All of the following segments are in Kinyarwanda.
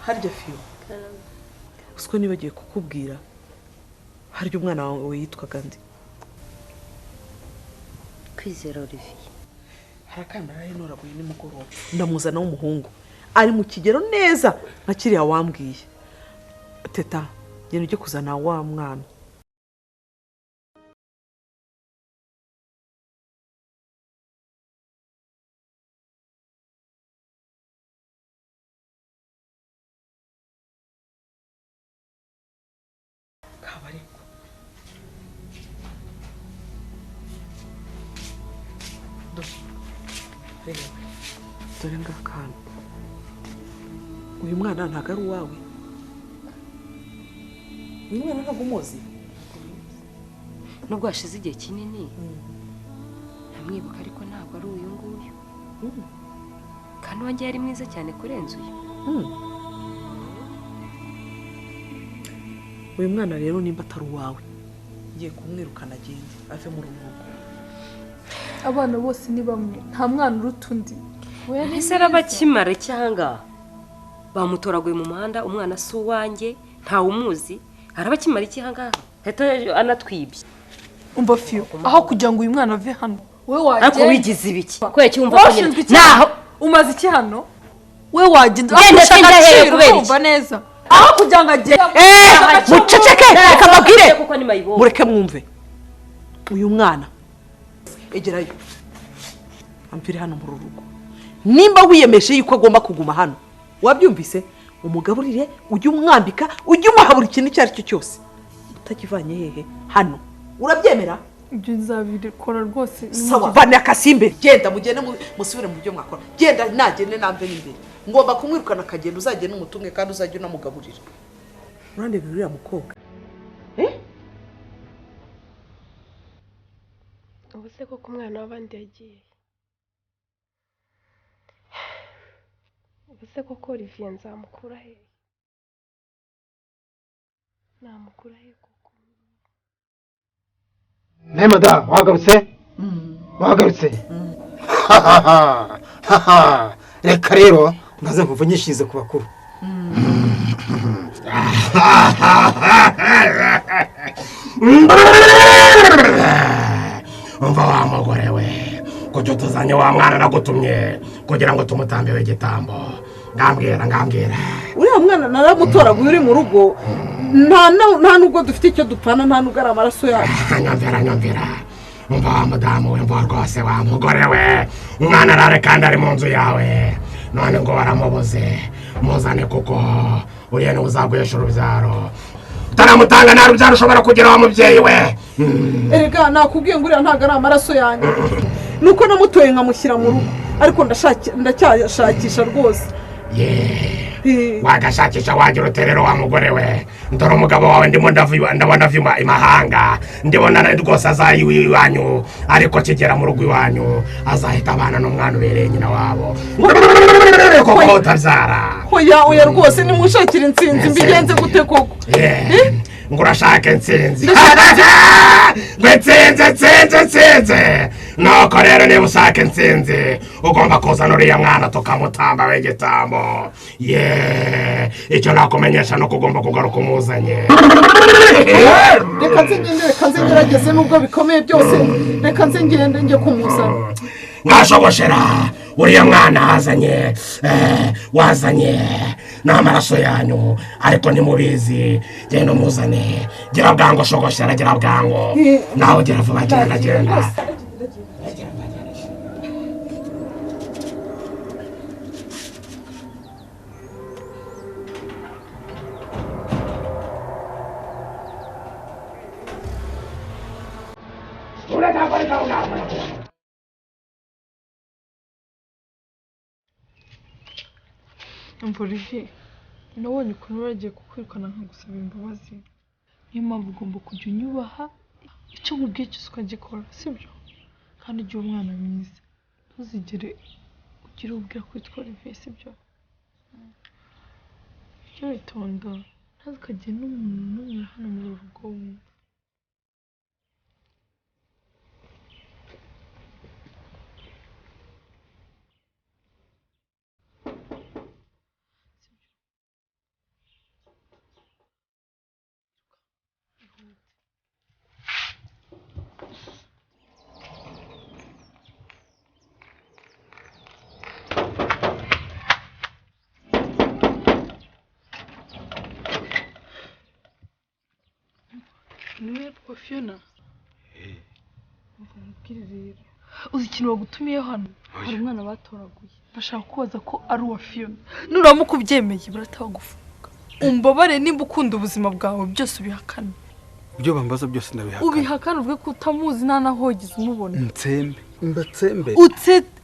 Harya Fiyo, usiko nibagiye kukubwira, harya umwana wawe yitwaga nde? Kwizera Olivier. Harakana naraye noraguye nimugoroba, ndamuzana w'umuhungu ari mu kigero neza nka kiriya wambwiye. Teta, genda ujye kuzana wa mwana. Kabariko. Dore ngakana. Uyu mwana ntago ari uwawe. Uyu mwana ntago umuzi. Nubwo hashize igihe kinini namwibuka, ariko ntabwo ari uyu nguyu. Kandi wanjye yari mwiza cyane kurenza uyu. Uyu mwana rero nimba atari uwawe, ngiye kumwirukana agende ave muri ubu rugo. Abana bose ni bamwe, nta mwana uruta undi. Ese arabakimara cyangwa bamutoraguye mu muhanda? Umwana si uwanjye, ntawe umuzi, arabakimara iki ahangaha? Heta anatwibye. Umva Fiyo, aho kugira ngo uyu mwana ave hano wowe wagenda. Ariko wigize ibiki? Kubera iki wumva ko nyine naho umaze iki hano? Wowe wagenda agaciro neza aho kugira ngo agende. Muceceke, reka mbabwire, mureke mwumve. Uyu mwana egerayo amvire hano muri rugo. Nimba wiyemeje yuko agomba kuguma hano, wabyumvise, umugaburire, ujye umwambika, ujye umuha buri kintu icyo ari cyo cyose, utakivanye hehe hano. Urabyemera? Ibyo nzabikora rwose. Sawa, vana akasimbe, genda mugende musubire mu byo mwakora. Genda nagende namve n'imbere. Ngomba kumwirukana akagenda, uzagenda umutunge kandi uzajye unamugaburira. Urandebera uriya mukobwa. Ubu se koko umwana w'abandi yagiye? Ubu se koko Olivier nzamukura he? Namukura he koko? Ne madamu, wagarutse? Wagarutse? Reka rero maze nkuvunyishirize ku bakuru. Umva wa mugore we, kucyo tuzanye wa mwana nagutumye kugira ngo tumutambe igitambo. Ngambwira ngambwira. Uriya mwana naramutoraguye uri mu rugo, nta nubwo dufite icyo dupfana, nta nubwo ari amaraso yacu. Nyumvira nyumvira. Umva wa mudamu we, mva rwose wa mugore we, umwana arare kandi ari mu nzu yawe, none ngo waramubuze, muzane kuko uriya niwe uzaguhesha urubyaro. Utaramutanga nta rubyaro ushobora kugira wa mubyeyi we. Erega nakubwiye ngo uriya ntabwo ari amaraso yanjye, nuko namutoye nkamushyira mu rugo, ariko ndacyashakisha rwose. Wagashakisha wagira uterero wa mugore we. Ndora umugabo wawe ndimo ndabona vyuma imahanga, ndibona rwose azayiwe iwanyu, ariko kigera mu rugo iwanyu azahita abana n'umwana ubereye nyina wabo koko utabyara. Oya oya rwose nimushakire intsinzi, mbigenze gute koko? Ngo urashaka intsinzi? Ngo intsinzi intsinzi intsinzi. Nuko rero niba ushaka intsinzi ugomba kuzana uriya mwana tukamutamba w'igitambo. Ye, icyo nakumenyesha nuko ugomba kugaruka umuzanye. Reka nze ngende, reka nze ngerageze nubwo bikomeye byose, reka nze ngende njye kumuzana. Mwashogoshera uriya mwana azanye, wazanye n'amaraso yanyu, ariko ntimubizi. Genda umuzane, gira bwangu shogoshera, gira bwangu nawe, gira vuba, genda genda. Olivier, nabonye ukuntu bagiye kukwirukana nkagusaba imbabazi. Niyo mpamvu ugomba kujya unyubaha, icyo nkubwiye cyose ukagikora, sibyo? Kandi ujye umwana mwiza, ntuzigere ugira ubwira kwitwa Olivier, sibyo? Ujye witonda, ntazikagire n'umuntu n'umwe hano muri uru rugo wumva. Wa Fiona? Mubwire rero. Uzi ikintu bagutumiye hano? Hari umwana batoraguye. Bashaka kubaza ko ari uwa Fiona. Nuramuka ubyemeye baratagufunga. Umbabare nimba ukunda ubuzima bwawe byose ubihakane. Ibyo bambaza byose ndabihakana. Ubihakane uvuge ko utamuzi nta naho wigeze umubona. Ntsembe. Mbatsembe.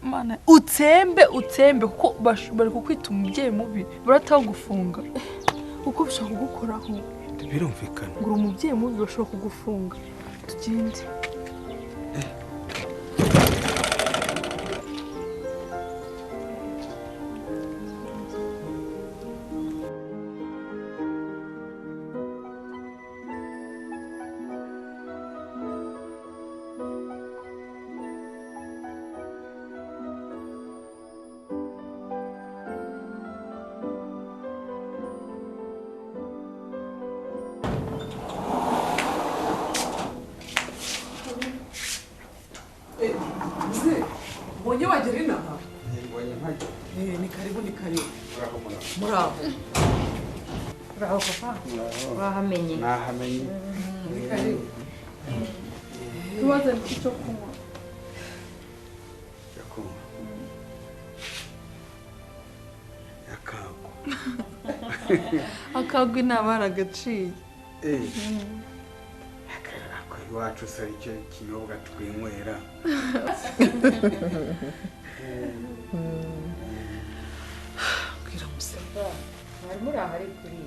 Mana, utsembe utsembe kuko bari kukwita umubyeyi mubi baratagufunga. Uko bashaka kugukoraho. Birumvikana. Ngo umubyeyi mubi bashobora kugufunga. Tugende. Mbonye wagera inaha? Ni karibu, ni karibu. Muraho. Muraho papa. Wahamenye. Nahamenye. Ni karibu. Tubaze icyo kunywa. Cyo kunywa. Akagwa. Akagwa inaba aragaciye. Ako iwacu se icyo kinyobwa twinywera. Bwira musa. Mwari muri aho ari kuri.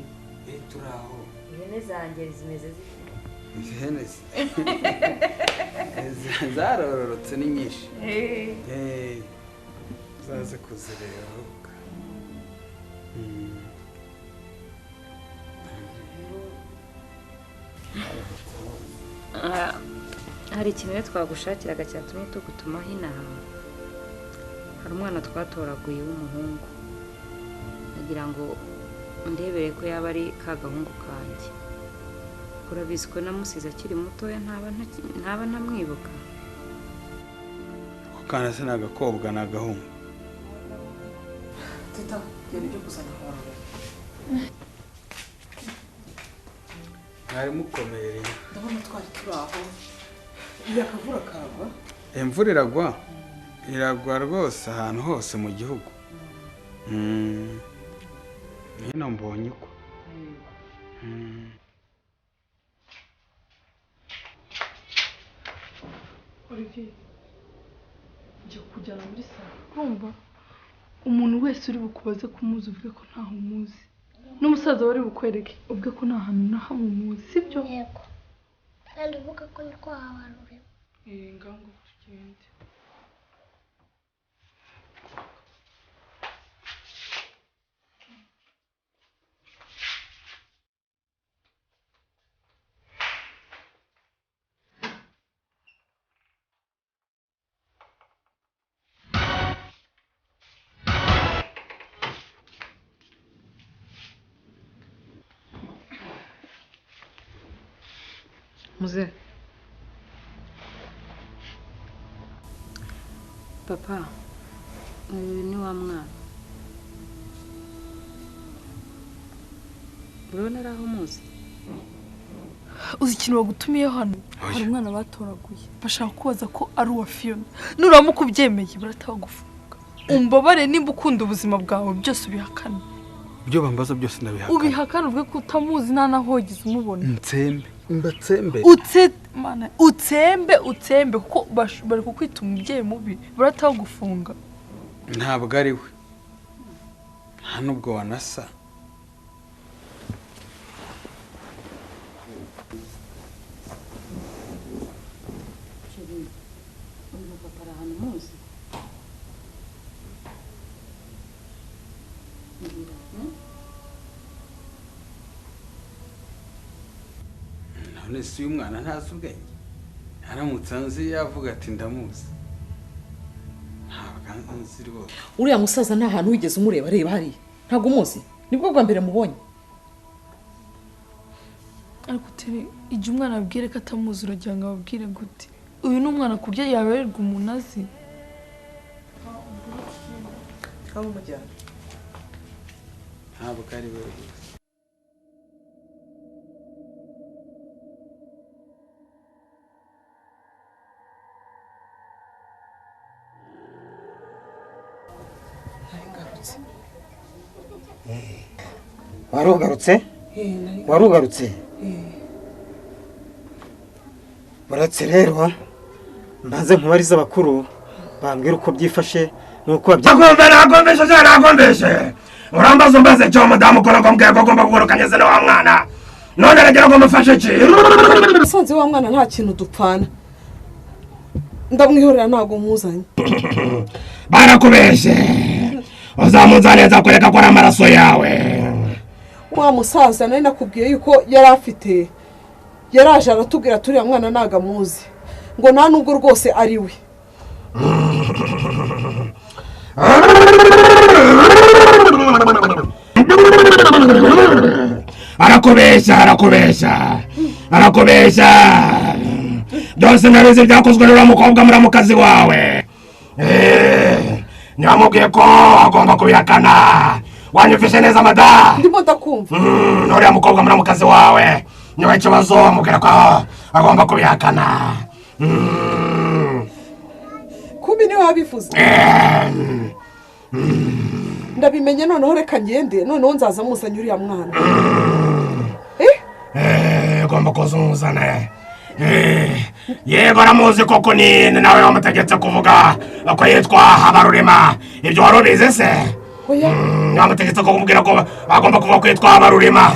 Turaho. Ihene zanjye zimeze zite? Ihene zarororotse ni nyinshi. Zaze kuzireba. Hari ikintu rero twagushakiraga cyatumye tugutumaho inaha. Hari umwana twatoraguye w'umuhungu, nagira ngo ndebere ko yaba ari ka gahungu kanjye. Urabizi ko namusize akiri mutoya, ntaba ntamwibuka. Ako kana se ni agakobwa ni agahungu? Teta, genda ujye kuzana abantu. Mwari mukomeye rero. Ndabona twari turi aho. Iyo akavura karagwa. Imvura iragwa. Iragwa rwose ahantu hose mu gihugu. Hino mbonye uko. Olivier, njya kujyana muri salo. Urumva umuntu wese uri bukubaze kumuzi uvuge ko ntaho umuzi. N'umusaza wari bukwereke uvuge ko nta hantu na hamwe umuzi, sibyo? Yego. Kandi uvuga ko ndi kwahabarure. Ngango tugende. Muze. Papa, uyu ni wa mwana. Urabona ari aho muzi? Uzi ikintu bagutumiye hano? Hari umwana batoraguye. Bashaka kubaza ko ari uwa Fiona. Nuramuka ubyemeye baratagufunga. Umbabare nimba ukunda ubuzima bwawe byose ubihakane. Ibyo bambaza byose ndabihakana. Ubihakane uvuge ko utamuzi nta naho wigeze umubona. Ntsembe. Mbatsembe. Mana, utsembe utsembe kuko bari kukwita umubyeyi mubi baratagufunga. Ntabwo ari we. Nta nubwo wanasa. Uyu papa ari ahantu muzi? None si uyu mwana ntazi ubwenge? Aramutse anzi yavuga ati ndamuzi. Ntabwo anzi rwose. Uriya musaza nta hantu wigeze umureba, reba hariya. Ntabwo umuzi. Nibwo bwa mbere mubonye. Ariko tere igihe umwana abwire ko atamuzi uragira ngo ababwire gute? Uyu ni umwana ku buryo yabererwa umuntu azi. Ntabwo ari we rwose. Ngarutse. Warugarutse? Warugarutse? Uretse rero mbanze nkubariza abakuru bambwira uko byifashe nuko Nakumve nakumvishe se nakumvishe. Urambaza umbaze icyo umudamu ukora ngo mbwira ko agomba kuguruka ngeze na wa mwana. None aragira ngo mufashe iki? Musanze wa mwana nta kintu dupfana. Ndamwihorera ntago muzanye. Barakubeshe. Uzamuzane nzakwereka ko ari amaraso yawe. Wa musaza nari nakubwiye yuko yari afite yaraje aratubwira turiya mwana ntago amuzi. Ngo nta nubwo rwose ari we. Arakubeshya arakubeshya arakubeshya. Byose ndabizi byakozwe n'uriya mukobwa muramukazi wawe. Nyamubwiye ko agomba kubihakana. Wanyumvise neza mada? Ndimo ndakumva. N'uriya mukobwa muramukazi wawe niwe kibazo, amubwira ko agomba kubihakana. Kumbi niwe wabivuze. Ndabimenye noneho reka ngende, noneho nzaza muzanye uriya mwana. Ugomba kuza umuzane. Yego aramuzi koko ni nawe wamutegetse kuvuga ko yitwa Habarurema. Ibyo wari ubizi se? Wamutegetse kumubwira ko agomba kuvuga ko yitwa Habarurema.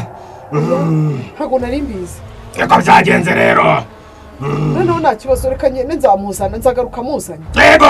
Ntabwo nari mbizi. Reka byagenze rero. Noneho nta kibazo reka ngende nzamuzana, nzagaruka muzanye. Yego.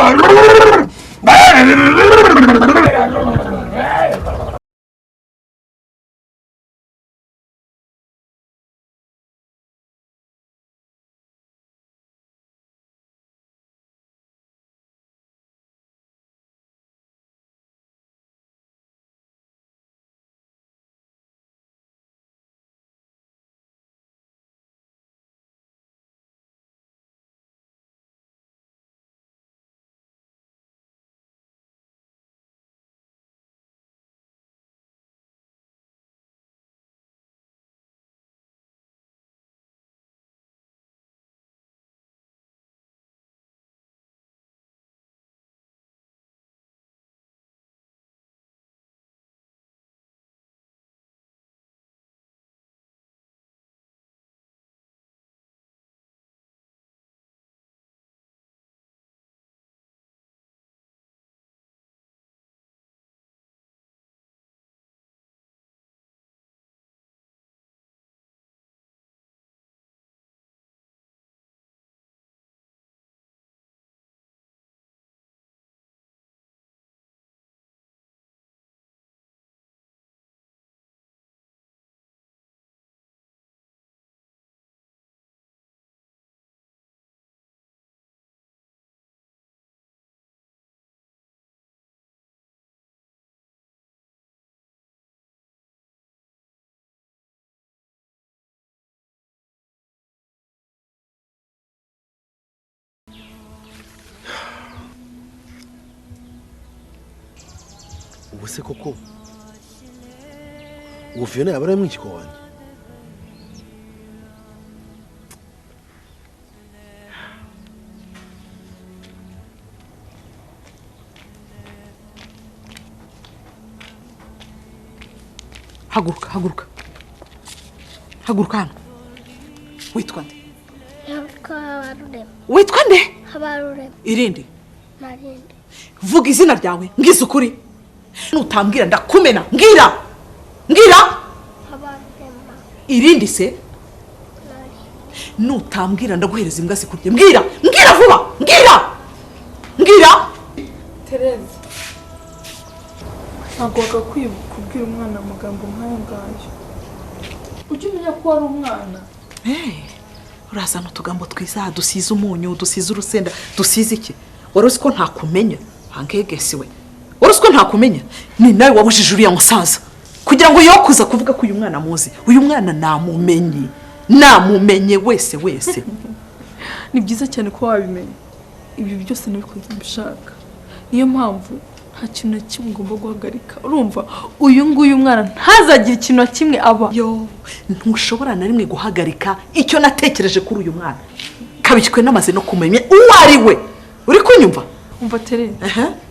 Ubu se koko ubu Fiona yaba ari mwishywa wanjye? Haguruka, haguruka. Haguruka hano. Witwa nde? Habarurema. Witwa nde? Habarurema. Irindi? Narindi. Vuga izina ryawe, ngize ukuri. Nutambwira ndakumena, mbwira. Mbwira. Habarurema. Irindi se? Nutambwira ndaguhereza imbwa zikurye. Mbwira, mbwira vuba, mbwira. Mbwira. Tereza. Ntabwo wagakwiye kubwira umwana amagambo nk'ayo ngayo. Ujye umenya ko wari umwana. Urazana utugambo twiza, dusize umunyu, dusize urusenda, dusize iki? Wari uzi ko ntakumenya? Hangegesiwe. Wari uzi ko ntakumenya? Ni nawe wabujije uriya musaza kugira ngo yokuza kuvuga ko uyu mwana muzi. Uyu mwana namumenye. Namumenye wese wese. Ni byiza cyane ko wabimenya. Ibi byose nabikoze mbishaka. Niyo mpamvu nta kintu na kimwe ugomba guhagarika. Urumva uyu nguyu mwana ntazagira ikintu na kimwe aba. Yo, ntushobora na rimwe guhagarika icyo natekereje kuri uyu mwana. Kabikwe namaze no kumenya uwo ari we. Uri kunyumva? Umva Tere,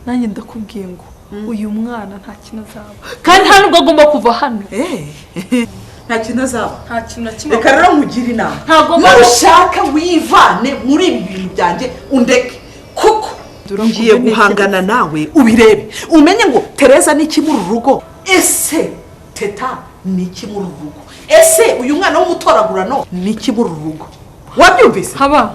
nanjye ndakubwiye ngo Uyu mwana nta kintu azaba. Kandi nta nubwo agomba kuva hano. Nta kintu azaba. Nta kintu na kimwe. Reka rero nkugire inama. Ntagomba. Nushaka wivane muri ibi bintu byanjye undeke. Kuko ngiye guhangana nawe ubirebe. Umenye ngo Tereza ni iki muri uru rugo? Ese Teta ni iki muri uru rugo? Ese uyu mwana w'umutoragurano ni iki muri uru rugo? Wabyumvise? Haba.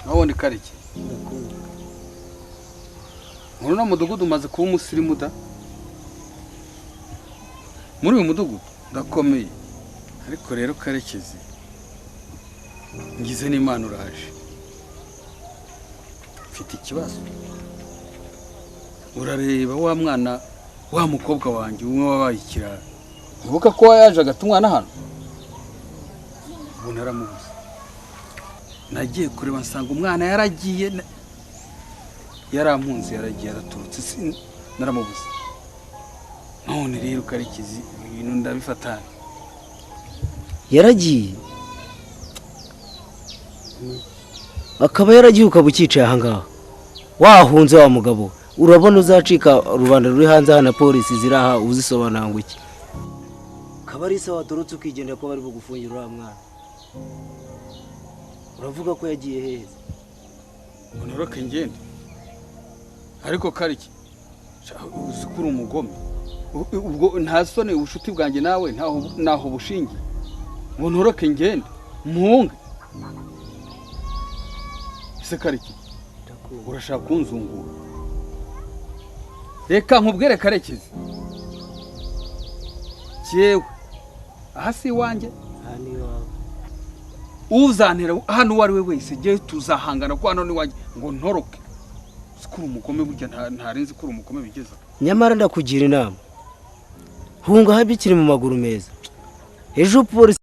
Nabonye kariki. Muri uno mudugudu umaze kuba umusirimu da. Muri uyu mudugudu ndakomeye. Ariko rero Karekezi ngize n'Imana uraje. Mfite ikibazo. Urareba wa mwana wa mukobwa wanjye umwe wabaye ikirara. Ubuka ko yaje agatumwana hano. Ubu naramubuze. Nagiye kureba nsanga umwana yaragiye yarampunze yaragiye yaraturutse naramubuze. None rero Karekezi ibintu ndabifatana. Yaragiye akaba yaragiye ukaba ucyicaye aha ngaha wahunze wa mugabo urabona uzacika rubanda ruri hanze hano polisi ziraha uzisobanura ngo iki Kabarisa watorotse ukigendera ko bari bugufungira uriya mwana uravuga ko yagiye heza unoroke ngende ariko Kariki uzi ko uri umugome ubwo nta soni ubushuti bwanjye nawe ntaho bushingiye ngo ntoroke ngende mpunge ese Kariki urashaka kunzungura reka nkubwire Karekezi jewe aha si iwanjye uzantera hano uwo ari we wese jewe tuzahangana ko hano ni iwanjye ngo ntoroke sikuri umugome burya ntarenze ko uri umugome bigeza nyamara ndakugira inama hunga habikiri mu maguru meza ejo polisi